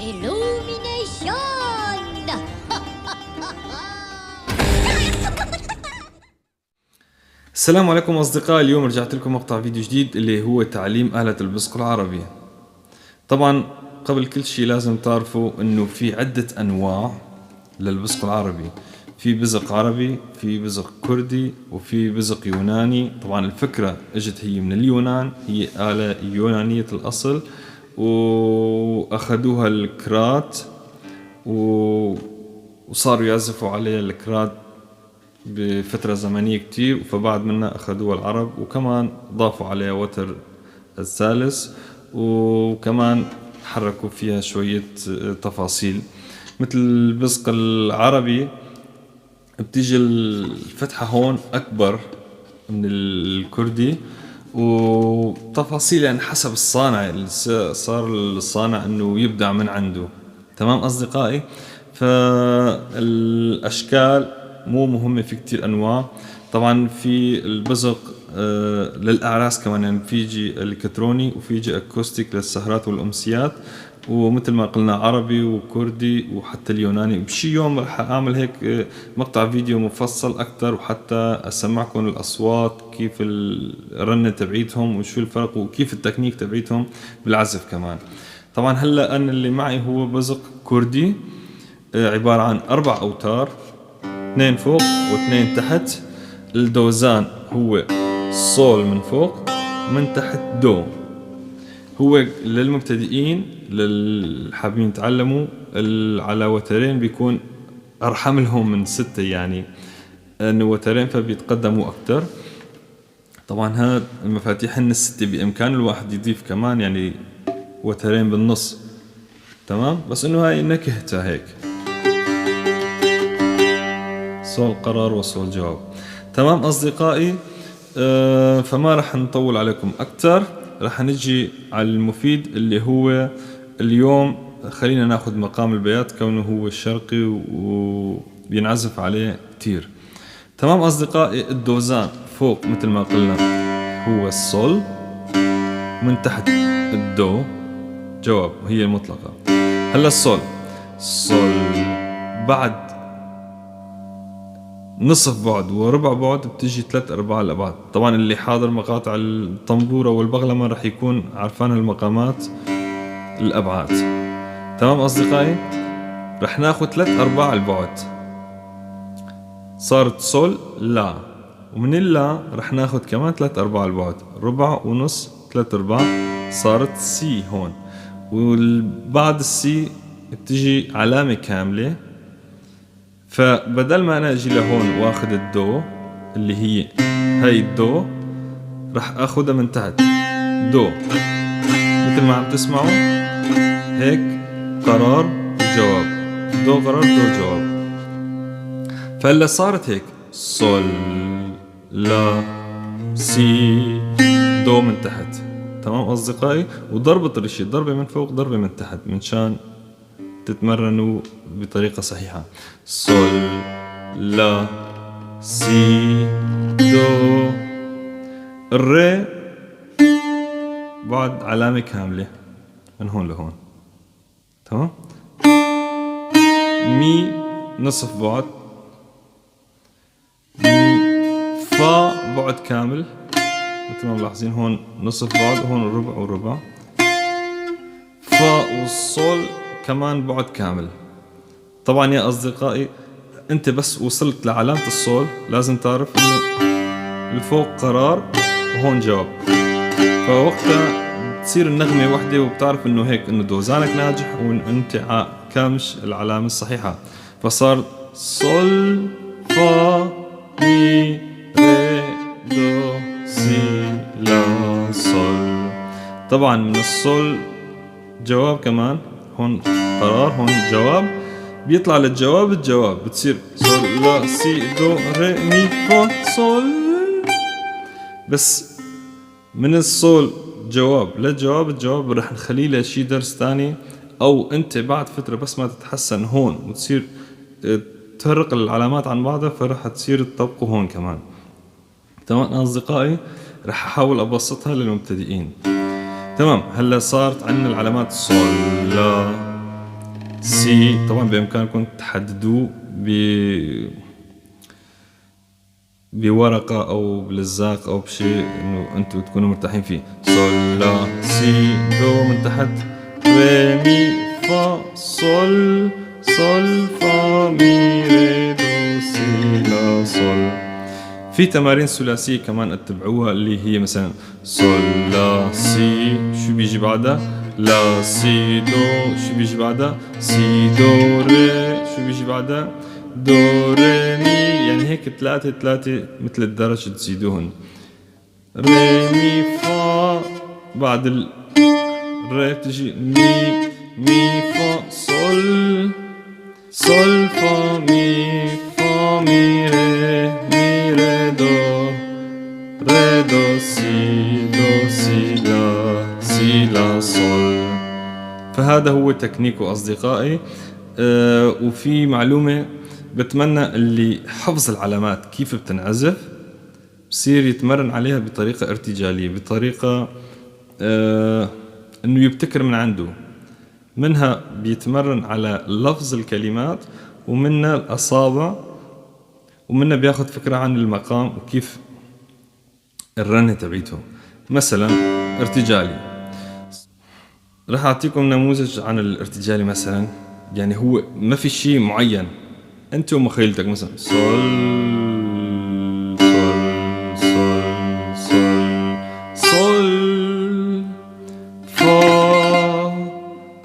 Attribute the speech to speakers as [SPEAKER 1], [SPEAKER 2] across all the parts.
[SPEAKER 1] Illumination!
[SPEAKER 2] السلام عليكم أصدقائي، اليوم رجعت لكم مقطع فيديو جديد اللي هو تعليم آلة البزق العربي. طبعا قبل كل شيء لازم تعرفوا انه في عدة انواع للبزق العربي، في بزق عربي، في بزق كردي، وفي بزق يوناني. طبعا الفكرة اجت هي من اليونان، هي آلة يونانية الأصل، وأخذوها الكرات وصاروا يعزفوا عليها الكرات بفترة زمنية كتير، فبعد منها أخذوها العرب وكمان ضافوا عليها وتر الثالث، وكمان حركوا فيها شوية تفاصيل. مثل البزق العربي بتيجي الفتحة هون أكبر من الكردي، وتفاصيل يعني حسب الصانع، صار الصانع انه يبدع من عنده. تمام أصدقائي، فالأشكال مو مهمة، في كتير أنواع. طبعا في البزق للأعراس كمان، يعني فيجي إلكتروني وفيجي acoustic للسهرات والأمسيات، ومثل ما قلنا عربي وكردي وحتى اليوناني. بشي يوم رح أعمل هيك مقطع فيديو مفصل أكتر، وحتى أسمعكم الأصوات كيف الرنة تبعيتهم وشو الفرق وكيف التكنيك تبعيتهم بالعزف كمان. طبعا هلا أنا اللي معي هو بزق كردي، عبارة عن 4 أوتار، 2 فوق و2 تحت. الدوزان هو سول من فوق ومن تحت دو. هو للمبتدئين للحابين يتعلموا على وترين بيكون أرحم لهم من 6، يعني انه وترين فبيتقدموا أكتر. طبعا هاد المفاتيح هن 6، بإمكان الواحد يضيف كمان يعني وترين بالنص. تمام، بس انه هاي نكهتها هيك، سول قرار وسول جواب. تمام أصدقائي، فما رح نطول عليكم أكتر، رح نجي على المفيد اللي هو اليوم. خلينا ناخذ مقام البيات كونه هو الشرقي وبينعزف عليه كتير. تمام أصدقائي، الدوزان فوق مثل ما قلنا هو السول، من تحت الدو جواب وهي المطلقة. هلا السول، سول بعد نصف بعد وربع بعد بتجي 3/4 الأبعاد. طبعا اللي حاضر مقاطع الطنبورة والبغلمة رح يكون عارفان المقامات الأبعاد. تمام أصدقائي، رح ناخد 3/4 البعد، صارت سول لا، ومن اللا رح ناخد كمان 3/4 البعد، ربع ونص 3/4، صارت سي هون. وبعد السي بتجي علامة كاملة، فبدل ما أنا أجي لهون وآخذ الدو اللي هي هاي الدو، رح آخذها من تحت دو مثل ما عم تسمعوا هيك، قرار وجواب، دو قرار دو جواب. فهلا صارت هيك سول لا سي دو من تحت. تمام أصدقائي، وضربة الريشة ضربة من فوق ضربة من تحت منشان تتمرنوا بطريقة صحيحة. سول لا سي دو، الري بعد علامة كاملة من هون لهون. تمام، مي نصف بعد، مي فا بعد كامل مثل ما ملاحظين، هون نصف بعد وهون ربع وربع، فا والصول كمان بعد كامل. طبعا يا أصدقائي، أنت بس وصلت لعلامة الصول لازم تعرف إنه الفوق قرار وهون جواب، فوقتها تصير النغمة وحدة، وبتعرف إنه هيك إنه دوزانك ناجح وإنت كامش العلامة الصحيحة. فصار صول فا مي ري دو سي لا صول. طبعا من الصول جواب كمان، هون قرار هون جواب، بيطلع للجواب الجواب، بتصير سول لا سي دو ري مي فا صول. بس من الصول جواب للجواب الجواب رح نخليه لشي درس تاني، او انت بعد فترة بس ما تتحسن هون وتصير تفرق العلامات عن بعضها، فرح تصير تطبقه هون كمان. تمام أصدقائي، رح أحاول أبسطها للمبتدئين. تمام، هلا صارت عندنا العلامات سول لا سي. طبعا بإمكانكم تحددوه بورقة أو بلزاق أو بشيء إنه أنتم تكونوا مرتاحين فيه. سول لا سي دو من تحت، ري مي فا سول، سول فا مي ري دو سي لا سول. في تمارين ثلاثية كمان اتبعوها اللي هي مثلا سول لا سي، شو بيجي بعدها؟ لا سي دو، شو بيجي بعدها؟ سي دو ري، شو بيجي بعدها؟ دو ري مي. يعني هيك ثلاثة ثلاثة مثل الدرج تزيدوهن. ري مي فا، بعد ال ري بتجي مي، مي فا سول، سول فا مي فا مي ري، مي ري دو، ري دو سي دو سي لا، سي لا سول. فهذا هو تكنيكو أصدقائي. وفي معلومة بتمنى اللي حفظ العلامات كيف بتنعزف بصير يتمرن عليها بطريقة ارتجالية، بطريقة انه يبتكر من عنده. منها بيتمرن على لفظ الكلمات، ومنها الأصابع، ومنها بياخد فكرة عن المقام وكيف الرنة تبعيته. مثلا ارتجالي، رح أعطيكم نموذج عن الارتجالي. مثلا يعني هو ما في شيء معين، انت ومخيلتك. مثلا سول سول سول سول سول فا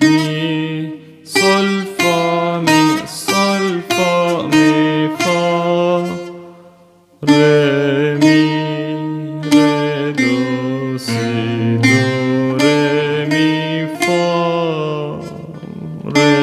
[SPEAKER 2] مي سول فا مي سول فا مي فا ري مي ري دو سي دو ري مي فا ري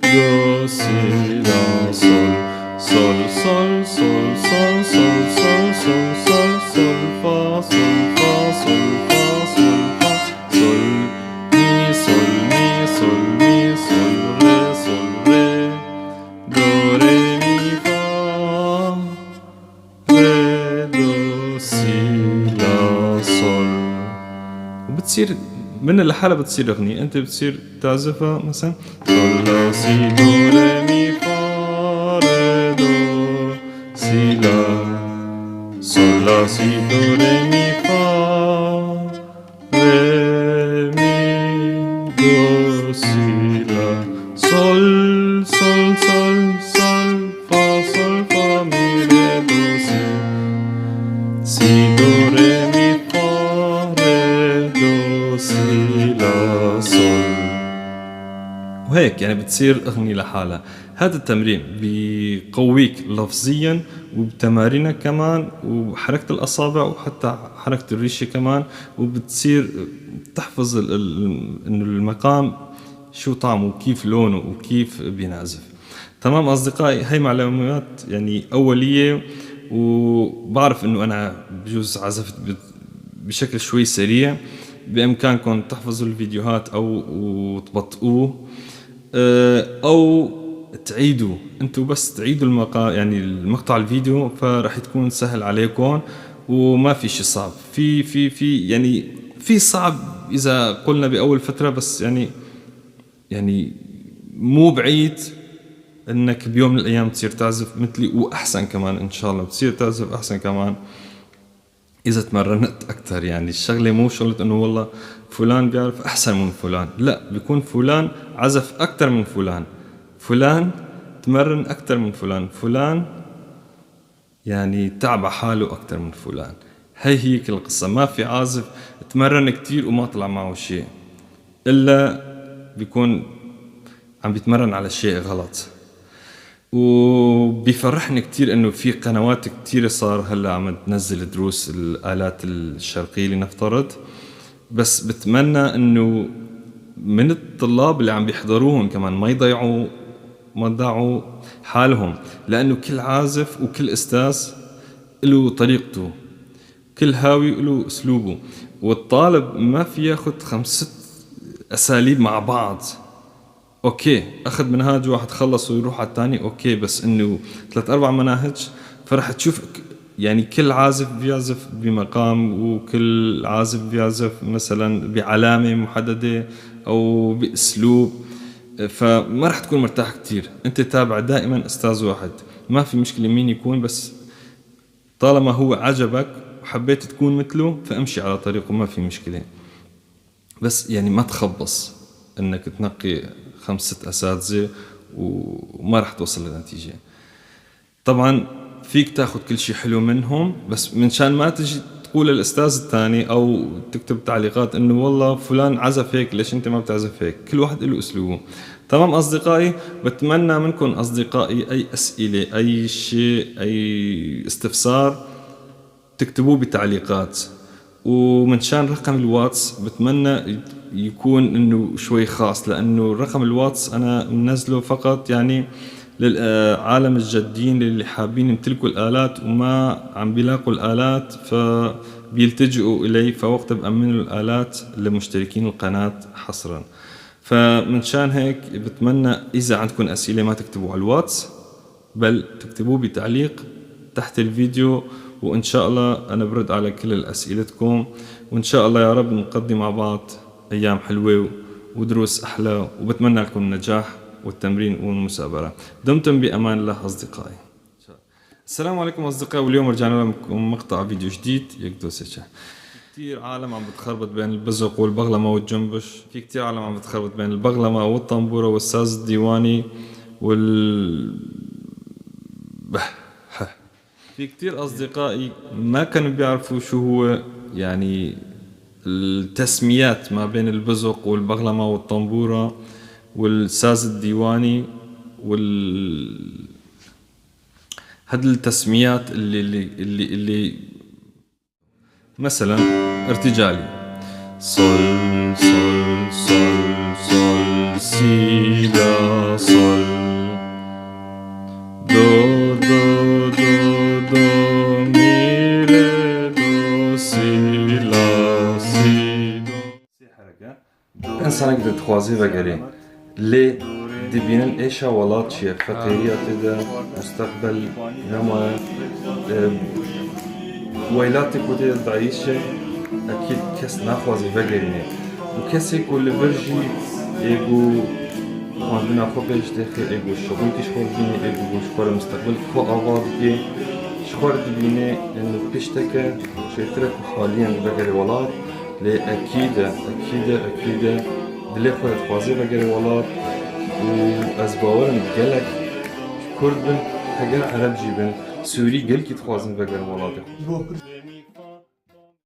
[SPEAKER 2] دو سي لا سول سول سول سول سول سول سول سول سول سول فا سول فا سول فا سول فا سول مي سول مي سول مي سول ري سول ري دو ري مي فا ري دو سي لا سول. وبتصير من لحالها بتصير أغنية، أنت بتصير تعزفها مثلا سول لا سي دو ري مي فا ري دو سي لا سول لا سي دو ري مي فا ري مي دو سي لا سول سول سول سول فا سول فا مي ري دو سي سي دو ري مي فا ري دو سي لا سول. وهيك يعني بتصير أغنية لحالها. هذا التمرين بيقويك لفظيا وبتمارينك كمان، وحركة الأصابع وحتى حركة الريشة كمان، وبتصير تحفظ إنه المقام شو طعمه وكيف لونه وكيف بينعزف. تمام أصدقائي، هاي معلومات يعني أولية، وبعرف إنه أنا بجوز عزفت بشكل شوي سريع. بإمكانكم تحفظوا الفيديوهات أو وتبطئوه، أو تعيدوا انتوا، بس تعيدوا المقا يعني المقطع الفيديو، فرح تكون سهل عليكم وما في شيء صعب. في في في يعني في صعب اذا قلنا باول فتره، بس يعني مو بعيد انك بيوم من الايام تصير تعزف مثلي واحسن كمان ان شاء الله، بتصير تعزف احسن كمان اذا تمرنت اكثر. يعني الشغله مو شغله انه والله فلان بيعرف احسن من فلان، لا، بيكون فلان عزف اكثر من فلان، فلان تمرن اكثر من فلان، فلان يعني تعب حاله اكثر من فلان. هي هي كل القصه. ما في عازف تمرن كثير وما طلع معه شيء، الا بيكون عم بيتمرن على شيء غلط. وبيفرحني كتير انه في قنوات كتير صار هلا عم تنزل دروس الآلات الشرقية لنفترض، بس بتمنى انه من الطلاب اللي عم بيحضروهم كمان ما يضيعوا حالهم، لانه كل عازف وكل استاذ له طريقته، كل هاوي له اسلوبه، والطالب ما في ياخذ 5 اساليب مع بعض. okay اخذ منهاج واحد خلص ويروح على الثاني okay، بس انه 3 4 مناهج، فرح تشوف يعني كل عازف بيعزف بمقام، وكل عازف بيعزف مثلا بعلامة محددة او باسلوب. فما رح تكون مرتاح كتير. انت تابع دائما استاذ واحد، ما في مشكلة مين يكون، بس طالما هو عجبك وحبيت تكون مثله فامشي على طريقه، ما في مشكلة. بس يعني ما تخبص انك تنقي 5 6 اساتذة وما رح توصل لنتيجة. طبعا فيك تاخذ كل شيء حلو منهم، بس منشان ما تجي تقول للاستاذ الثاني او تكتب تعليقات انه والله فلان عزف هيك، ليش انت ما بتعزف هيك؟ كل واحد له اسلوبه. تمام اصدقائي، بتمنى منكم اصدقائي اي اسئلة، اي شيء، اي استفسار تكتبوه بتعليقات. ومنشان رقم الواتس بتمنى يكون انه شوي خاص، لانه رقم الواتس انا منزله فقط يعني للعالم الجادين اللي حابين يمتلكوا الآلات وما عم بيلاقوا الآلات فبيلتجئوا إلي، فوقتها بأمن الآلات لمشتركين القناة حصرا. فمنشان هيك بتمنى إذا عندكم أسئلة ما تكتبوا على الواتس، بل تكتبوه بتعليق تحت الفيديو، وإن شاء الله أنا برد على كل أسئلتكم، وإن شاء الله يا رب نقضي مع بعض أيام حلوة ودروس أحلى، وبتمنى لكم النجاح والتمرين والمثابرة. دمتم بأمان الله أصدقائي. السلام عليكم أصدقائي، واليوم رجعنا لكم مقطع فيديو جديد. يكدو كثير عالم عم بتخربط بين البزق والبغلمة والجنبش، في كثير عالم عم بتخربط بين البغلمة والطنبورة والساز الديواني وال في كثير أصدقائي ما كانوا بيعرفوا شو هو يعني التسميات ما بين البزق والبغلمة والطنبورة والساز الديواني وال هاد التسميات اللي اللي اللي, اللي مثلا ارتجالي صول صول صول صول سي لا صول دو دو دو دو مي ري دو سي لا سي دو. إنسانك دتخوازي وگري لي دبينن إيشا ولات شيء فقيرية تدا مستقبل نما ويلاتك وتدا تعيشة أكيد كس ناخوازي وگريني وكسي كل برجي إيجو خواندنا خو پیش دخي إيجو شغل كي شخور بيني إيجو شخور مستقبل خو آباد كي شخور دبيني إنه بيشتكى شيترك حاليا بگري ولات لي أكيد أكيد أكيد دلي خو تخوازي بگري ولات و از باورم گلک کرد بن هەگەر عەرەب جی بن سووری گەلکی تخوازن بەگەر وڵاتی.